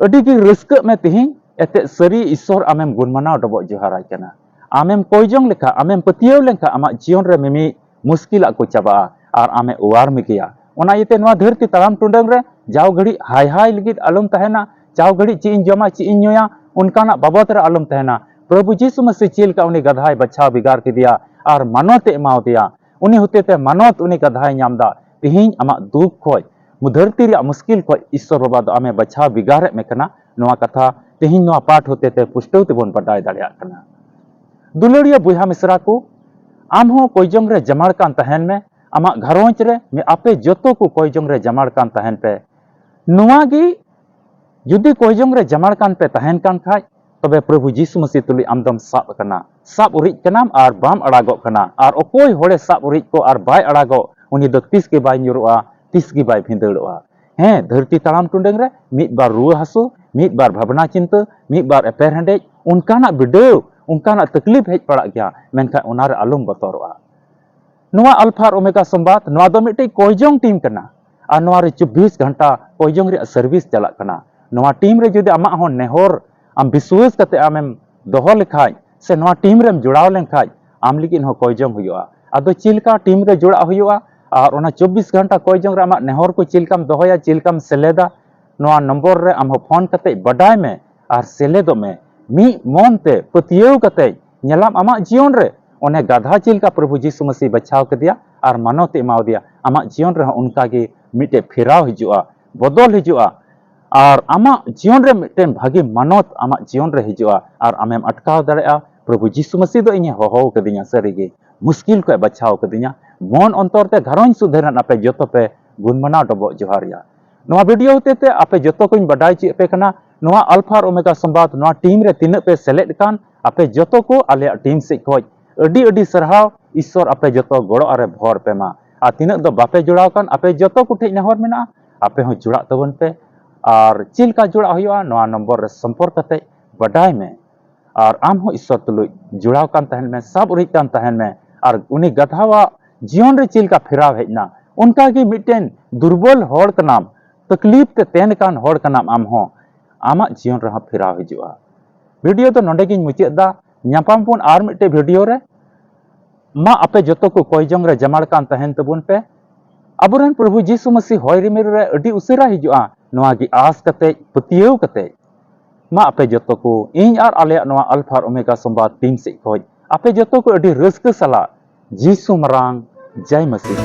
ᱟᱹᱰᱤ ᱜᱮ ᱨᱟᱹᱥᱠᱟᱹᱜ ᱢᱮ ᱛᱤᱦᱤᱧ, ᱮᱛᱮᱫ ᱥᱟᱹᱨᱤ ᱤᱥᱥᱚᱨ ᱟᱢᱮᱢ ᱜᱩᱱ ᱢᱟᱱᱟᱣ ᱰᱚᱵᱚᱜ ᱡᱚᱦᱟᱨᱟᱭ ᱠᱟᱱᱟ᱾ ᱟᱢᱮᱢ ᱠᱚᱭ ᱡᱚᱝ ᱞᱮᱠᱷᱟᱱ, ᱟᱢᱮᱢ ᱯᱟᱹᱛᱭᱟᱹᱣ ᱞᱮᱱᱠᱷᱟᱱ, ᱟᱢᱟᱜ ᱡᱤᱭᱚᱱ ᱨᱮ ᱢᱤᱢᱤᱫ ᱢᱩᱥᱠᱤᱞᱟᱜ ᱠᱚ ᱪᱟᱵᱟᱜᱼᱟ ᱟᱨ ᱟᱢᱮ ᱚᱣᱟᱨ ᱢᱮᱜᱮᱭᱟ᱾ ᱚᱱᱟ ᱤᱭᱟᱹᱛᱮ ᱱᱚᱣᱟ ᱫᱷᱟᱹᱨᱛᱤ ᱛᱟᱲᱟᱢ ᱴᱩᱰᱟᱹᱝ ᱨᱮ ᱡᱟᱣ ᱜᱷᱟᱹᱲᱤᱡ ᱦᱟᱭ ᱦᱟᱭ ᱞᱟᱹᱜᱤᱫ ᱟᱞᱚᱢ ᱛᱟᱦᱮᱱᱟ, ᱡᱟᱣ ᱜᱷᱟᱹᱲᱤᱡ ᱪᱮᱫ ᱤᱧ ᱡᱚᱢᱟ, ᱪᱮᱫ ᱤᱧ ᱧᱩᱭᱟ, ᱚᱱᱠᱟᱱᱟᱜ ᱵᱟᱵᱚᱫ ᱨᱮ ᱟᱞᱚᱢ ᱛᱟᱦᱮᱱᱟ᱾ ᱯᱨᱚᱵᱷᱩ ᱡᱤᱥᱩ ᱢᱟᱹᱥᱤ ᱪᱮᱫ ᱞᱮᱠᱟ ᱩᱱᱤ ᱜᱟᱫᱷᱟᱭ ᱵᱟᱪᱷᱟᱣ ᱵᱷᱮᱜᱟᱨ ᱠᱮᱫᱮᱭᱟ ᱟᱨ ᱢᱟᱱᱚᱛ ᱮ ᱮᱢᱟᱣ ᱫᱮᱭᱟ, ᱩᱱᱤ ᱦᱚᱛᱮᱛᱮ ᱢᱟᱱᱚᱛ ᱩᱱᱤ ᱜᱟᱫᱷᱟᱭ ᱧᱟᱢ ᱮᱫᱟ᱾ ᱛᱤᱦᱤᱧ ᱟᱢᱟᱜ ᱫᱩᱠ ᱠᱷᱚᱡ, ᱫᱷᱟᱹᱨᱛᱤ ᱨᱮᱭᱟᱜ ᱢᱩᱥᱠᱤᱞ ᱠᱷᱚᱡ ᱤᱥᱥᱚᱨ ᱵᱟᱵᱟ ᱫᱚ ᱟᱢᱮ ᱵᱟᱪᱷᱟᱣ ᱵᱷᱮᱜᱟᱨᱮᱫ ᱢᱮ ᱠᱟᱱᱟ᱾ ᱱᱚᱣᱟ ᱠᱟᱛᱷᱟ ᱛᱤᱦᱤᱧ ᱱᱚᱣᱟ ᱯᱟᱴ ᱦᱚᱛᱮᱛᱮ ᱯᱩᱥᱴᱟᱹᱣ ᱛᱮᱵᱚᱱ ᱵᱟᱰᱟᱭ ᱫᱟᱲᱮᱭᱟᱜ ᱠᱟᱱᱟ᱾ ᱫᱩᱞᱟᱹᱲᱤᱭᱟᱹ ᱵᱚᱭᱦᱟ ᱢᱤᱥᱨᱟ ᱠᱚ, ᱟᱢ ᱦᱚᱸ ᱠᱚᱭ ᱡᱚᱝ ᱨᱮ ᱡᱟᱢᱟᱲ ᱠᱟᱱ ᱛᱟᱦᱮᱱ ᱢᱮ᱾ ᱟᱢᱟᱜ ᱜᱷᱟᱨᱚᱸᱡᱽ ᱨᱮ ᱢᱮ-, ᱟᱯᱮ ᱡᱚᱛᱚ ᱠᱚ ᱠᱚᱭ ᱡᱚᱝ ᱨᱮ ᱡᱟᱢᱟᱲ ᱠᱟᱱ ᱛᱟᱦᱮᱱ ᱯᱮ᱾ ᱱᱚᱣᱟ ᱜᱮ ᱡᱩᱫᱤ ᱠᱚᱭ ᱡᱚᱝ ᱨᱮ ᱡᱟᱢᱟᱲ ᱠᱟᱱ ᱯᱮ ᱛᱟᱦᱮᱱ ᱠᱟᱱ ᱠᱷᱟᱡ, ᱛᱚᱵᱮ ᱯᱨᱚᱵᱷᱩ ᱡᱤᱥᱩ ᱢᱟᱹᱥᱤ ᱛᱩᱞᱩᱡ ᱟᱢ ᱫᱚᱢ ᱥᱟᱵ ᱟᱠᱟᱱᱟ᱾ ᱥᱟᱵ ᱩᱨᱤᱡ ᱠᱟᱱᱟᱢ ᱟᱨ ᱵᱟᱢ ᱟᱲᱟᱜᱚᱜ ᱠᱟᱱᱟ᱾ ᱟᱨ ᱚᱠᱚᱭ ᱦᱚᱲᱮ ᱥᱟᱵ ᱩᱨᱤᱡ ᱠᱚ ᱟᱨ ᱵᱟᱭ ᱟᱲᱟᱜᱚᱜ, ᱩᱱᱤ ᱫᱚ ᱛᱤᱥ ᱜᱮ ᱵᱟᱭ ᱧᱩᱨᱩᱜᱼᱟ, ᱛᱤᱥ ᱜᱮ ᱵᱟᱭ ᱵᱷᱤᱸᱫᱟᱹᱲᱚᱜᱼᱟ᱾ ᱦᱮᱸ, ᱫᱷᱟᱹᱨᱛᱤ ᱛᱟᱲᱟᱢ ᱴᱩᱰᱟᱹᱝ ᱨᱮ ᱢᱤᱫ ᱵᱟᱨ ᱨᱩᱣᱟᱹ ᱦᱟᱹᱥᱩ, ᱢᱤᱫ ᱵᱟᱨ ᱵᱷᱟᱵᱽᱱᱟ ᱪᱤᱱᱛᱟᱹ, ᱢᱤᱫ ᱵᱟᱨ ᱮᱯᱮᱨ ᱦᱮᱸᱰᱮᱡ, ᱚᱱᱠᱟᱱᱟᱜ ᱵᱤᱰᱟᱹᱣ, ᱚᱱᱠᱟᱱᱟᱜ ᱛᱟᱠᱞᱤᱯ ᱦᱮᱡ ᱯᱟᱲᱟᱜ ᱜᱮᱭᱟ, ᱢᱮᱱᱠᱷᱟᱱ ᱚᱱᱟ ᱨᱮ ᱟᱞᱚᱢ ᱵᱚᱛᱚᱨᱚᱜᱼᱟ᱾ ᱱᱚᱣᱟ ᱟᱞᱯᱷᱟ ᱟᱨ ᱳᱢᱮᱜᱟ ᱥᱚᱢᱵᱟᱫ, ᱱᱚᱣᱟ ᱫᱚ ᱢᱤᱫᱴᱮᱡ ᱠᱚᱭᱡᱚᱝ ᱴᱤᱢ ᱠᱟᱱᱟ᱾ ᱟᱨ ᱱᱚᱣᱟ ᱨᱮ ᱪᱚᱵᱵᱤᱥ ᱜᱷᱚᱱᱴᱟ ᱠᱚᱭᱡᱚᱝ ᱨᱮᱭᱟᱜ ᱥᱟᱨᱵᱷᱤᱥ ᱪᱟᱞᱟᱜ ᱠᱟᱱᱟ᱾ ᱱᱚᱣᱟ ᱴᱤᱢ ᱨᱮ ᱡᱩᱫᱤ ᱟᱢᱟᱜ ᱦᱚᱸ ᱱᱮᱦᱚᱨ, ᱟᱢ ᱵᱤᱥᱣᱟᱹᱥ ᱠᱟᱛᱮ ᱟᱢᱮᱢ ᱫᱚᱦᱚ ᱞᱮᱠᱷᱟᱡ, ᱥᱮ ᱱᱚᱣᱟ ᱴᱤᱢ ᱨᱮᱢ ᱡᱚᱲᱟᱣ ᱞᱮᱱᱠᱷᱟᱡ, ᱟᱢ ᱞᱟᱹᱜᱤᱫ ᱦᱚᱸ ᱠᱚᱭᱡᱚᱝ ᱦᱩᱭᱩᱜᱼᱟ᱾ ᱟᱫᱚ ᱪᱮᱫ ᱞᱮᱠᱟ ᱴᱤᱢ ᱨᱮ ᱡᱚᱲᱟᱜ ᱦᱩᱭᱩᱜᱼᱟ? ᱟᱨ ᱚᱱᱟ ᱪᱚᱵᱵᱤᱥ ᱜᱷᱚᱱᱴᱟ ᱠᱚᱭᱡᱚᱝ ᱨᱮ ᱟᱢᱟᱜ ᱱᱮᱦᱚᱨ ᱠᱚ ᱪᱮᱫ ᱞᱮᱠᱟᱢ ᱫᱚᱦᱚᱭᱟ, ᱪᱮᱫ ᱞᱮᱠᱟᱢ ᱥᱮᱞᱮᱫᱟ, ᱱᱚᱣᱟ ᱱᱚᱢᱵᱚᱨ ᱨᱮ ᱟᱢ ᱦᱚᱸ ᱯᱷᱳᱱ ᱠᱟᱛᱮ ᱵᱟᱰᱟᱭ ᱢᱮ ᱟᱨ ᱥᱮᱞᱮᱫᱚᱜ ᱢᱮ᱾ ᱢᱤᱫ ᱢᱚᱱ ᱛᱮ ᱯᱟᱹᱛᱭᱟᱹᱣ ᱠᱟᱛᱮ ᱧᱮᱞᱟᱢ ᱟᱢᱟᱜ ᱡᱤᱭᱚᱱ ᱨᱮ ᱚᱱᱮ ᱜᱟᱫᱷᱟ ᱪᱮᱫ ᱞᱮᱠᱟ ᱯᱨᱚᱵᱷᱩ ᱡᱤᱥᱩ ᱢᱟᱹᱥᱤ ᱵᱟᱪᱷᱟᱣ ᱠᱮᱫᱮᱭᱟ ᱟᱨ ᱢᱟᱱᱚᱛ ᱮ ᱮᱢᱟᱣᱟᱫᱮᱭᱟ, ᱟᱢᱟᱜ ᱡᱤᱭᱚᱱ ᱨᱮᱦᱚᱸ ᱚᱱᱠᱟ ᱜᱮ ᱢᱤᱫᱴᱮᱡ ᱯᱷᱮᱨᱟᱣ ᱦᱤᱡᱩᱜᱼᱟ, ᱵᱚᱫᱚᱞ ᱦᱤᱡᱩᱜᱼᱟ᱾ ᱟᱨ ᱟᱢᱟᱜ ᱡᱤᱭᱚᱱ ᱨᱮ ᱢᱤᱫᱴᱮᱱ ᱵᱷᱟᱹᱜᱤ ᱢᱟᱱᱚᱛ ᱟᱢᱟᱜ ᱡᱤᱭᱚᱱ ᱨᱮ ᱦᱤᱡᱩᱜᱼᱟ ᱟᱨ ᱟᱢᱮᱢ ᱟᱴᱠᱟᱣ ᱫᱟᱲᱮᱭᱟᱜᱼᱟ, ᱯᱨᱚᱵᱷᱩ ᱡᱤᱥᱩ ᱢᱟᱹᱥᱤ ᱫᱚ ᱤᱧᱮ ᱦᱚᱦᱚ ᱟᱠᱟᱫᱤᱧᱟ, ᱥᱟᱹᱨᱤᱜᱮ ᱢᱩᱥᱠᱤᱞ ᱠᱷᱚᱱ ᱵᱟᱪᱷᱟᱣ ᱟᱠᱟᱫᱤᱧᱟ᱾ ᱢᱚᱱ ᱚᱱᱛᱚᱨ ᱛᱮ ᱜᱷᱟᱨᱚᱸᱡᱽ ᱥᱩᱫᱷᱟᱹᱨ ᱨᱮᱱᱟᱜ ᱟᱯᱮ ᱡᱚᱛᱚ ᱯᱮ ᱜᱩᱱ ᱢᱟᱱᱟᱣ ᱰᱚᱵᱚᱜ ᱡᱚᱦᱟᱨ ᱨᱮᱭᱟ᱾ ᱱᱚᱣᱟ ᱵᱷᱤᱰᱤᱭᱳ ᱦᱚᱛᱮ ᱛᱮ ᱟᱯᱮ ᱡᱚᱛᱚ ᱠᱚᱧ ᱵᱟᱰᱟᱭ ᱦᱚᱪᱚᱭᱮᱫ ᱯᱮ ᱠᱟᱱᱟ, ᱱᱚᱣᱟ ᱟᱞᱯᱷᱟ ᱟᱨ ᱳᱢᱮᱜᱟ ᱥᱚᱢᱵᱟᱫ, ᱱᱚᱣᱟ ᱴᱤᱢ ᱨᱮ ᱛᱤᱱᱟᱹᱜ ᱯᱮ ᱥᱮᱞᱮᱫ ᱠᱟᱱ, ᱟᱯᱮ ᱡᱚᱛᱚ ᱠᱚ ᱟᱞᱮᱭᱟᱜ ᱴᱤᱢ ᱥᱮᱫ ᱠᱷᱚᱱ ᱟᱹᱰᱤ ᱟᱹᱰᱤ ᱥᱟᱨᱦᱟᱣ᱾ ᱤᱥᱥᱚᱨ ᱟᱯᱮ ᱡᱚᱛᱚ ᱜᱚᱲᱚ ᱟᱨᱮ ᱵᱷᱚᱨ ᱯᱮ ᱢᱟ᱾ ᱟᱨ ᱛᱤᱱᱟᱹᱜ ᱫᱚ ᱵᱟᱯᱮ ᱡᱚᱲᱟᱣ ᱠᱟᱱ, ᱟᱯᱮ ᱡᱚᱛᱚ ᱠᱚᱴᱷᱮᱱ ᱱᱮᱦᱚᱨ ᱢᱮᱱᱟᱜᱼᱟ, ᱟᱯᱮ ᱦᱚᱸ ᱡᱚᱲᱟᱜ ᱛᱟᱵᱚᱱ ᱯᱮ᱾ ᱟᱨ ᱪᱮᱫ ᱞᱮᱠᱟ ᱡᱚᱲᱟᱜ ᱦᱩᱭᱩᱜᱼᱟ, ᱱᱚᱣᱟ ᱱᱚᱢᱵᱚᱨ ᱨᱮ ᱥᱚᱢᱯᱚᱨᱠ ᱠᱟᱛᱮ ᱵᱟᱰᱟᱭ ᱢᱮ᱾ ᱟᱨ ᱟᱢ ᱦᱚᱸ ᱤᱥᱥᱚᱨ ᱛᱩᱞᱩᱡ ᱡᱚᱲᱟᱣ ᱠᱟᱱ ᱛᱟᱦᱮᱱ ᱢᱮ, ᱥᱟᱵ ᱩᱨᱤᱡ ᱠᱟᱱ ᱛᱟᱦᱮᱱ ᱢᱮ᱾ ᱟᱨ ᱩᱱᱤ ᱜᱟᱫᱷᱟᱣᱟᱜ ᱡᱤᱭᱚᱱ ᱨᱮ ᱪᱮᱫ ᱞᱮᱠᱟ ᱯᱷᱮᱨᱟᱣ ᱦᱮᱡ ᱮᱱᱟ, ᱚᱱᱠᱟ ᱜᱮ ᱢᱤᱫᱴᱮᱱ ᱫᱩᱨᱵᱚᱞ ᱦᱚᱲ ᱠᱟᱱᱟᱢ, ᱛᱟᱠᱞᱤᱯ ᱛᱮ ᱛᱮᱱ ᱠᱟᱱ ᱦᱚᱲ ᱠᱟᱱᱟᱢ ᱟᱢ ᱦᱚᱸ, ᱟᱢᱟᱜ ᱡᱤᱭᱚᱱ ᱨᱮᱦᱚᱸ ᱯᱷᱮᱨᱟᱣ ᱦᱤᱡᱩᱜᱼᱟ᱾ ᱵᱷᱤᱰᱤᱭᱳ ᱫᱚ ᱱᱚᱰᱮ ᱜᱤᱧ ᱢᱩᱪᱟᱹᱫ ᱮᱫᱟ᱾ ᱧᱟᱯᱟᱢ ᱵᱚᱱ ᱟᱨ ᱢᱤᱫᱴᱮᱡ ᱵᱷᱤᱰᱤᱭᱳ ᱨᱮ᱾ ᱢᱟ ᱟᱯᱮ ᱡᱚᱛᱚ ᱠᱚ ᱠᱚᱭ ᱡᱚᱝ ᱨᱮ ᱡᱟᱢᱟᱲ ᱠᱟᱱ ᱛᱟᱦᱮᱱ ᱛᱟᱵᱚᱱ ᱯᱮ᱾ ᱟᱵᱚᱨᱮᱱ ᱯᱨᱚᱵᱷᱩ ᱡᱤᱥᱩ ᱢᱟᱹᱥᱤ ᱦᱚᱭ ᱨᱤᱢᱤᱞ ᱨᱮ ᱟᱹᱰᱤ ᱩᱥᱟᱹᱨᱟ ᱦᱤᱡᱩᱜᱼᱟ, ᱱᱚᱣᱟ ᱜᱮ ᱟᱸᱥ ᱠᱟᱛᱮ, ᱯᱟᱹᱛᱭᱟᱹᱣ ᱠᱟᱛᱮ᱾ ᱢᱟ ᱟᱯᱮ ᱡᱚᱛᱚ ᱠᱚ ᱤᱧ ᱟᱨ ᱟᱞᱮᱭᱟᱜ ᱱᱚᱣᱟ ᱟᱞᱯᱷᱟ ᱟᱨ ᱳᱢᱮᱜᱟ ᱥᱚᱢᱵᱟᱫ ᱴᱤᱢ ᱥᱮᱫ ᱠᱷᱚᱱ ᱟᱯᱮ ᱡᱚᱛᱚ ᱠᱚ ᱟᱹᱰᱤ ᱨᱟᱹᱥᱠᱟᱹ ᱥᱟᱞᱟᱜ ᱡᱤᱥᱩ ᱢᱟᱨᱟᱝ ᱡᱟᱭ ᱢᱟᱹᱥᱤ᱾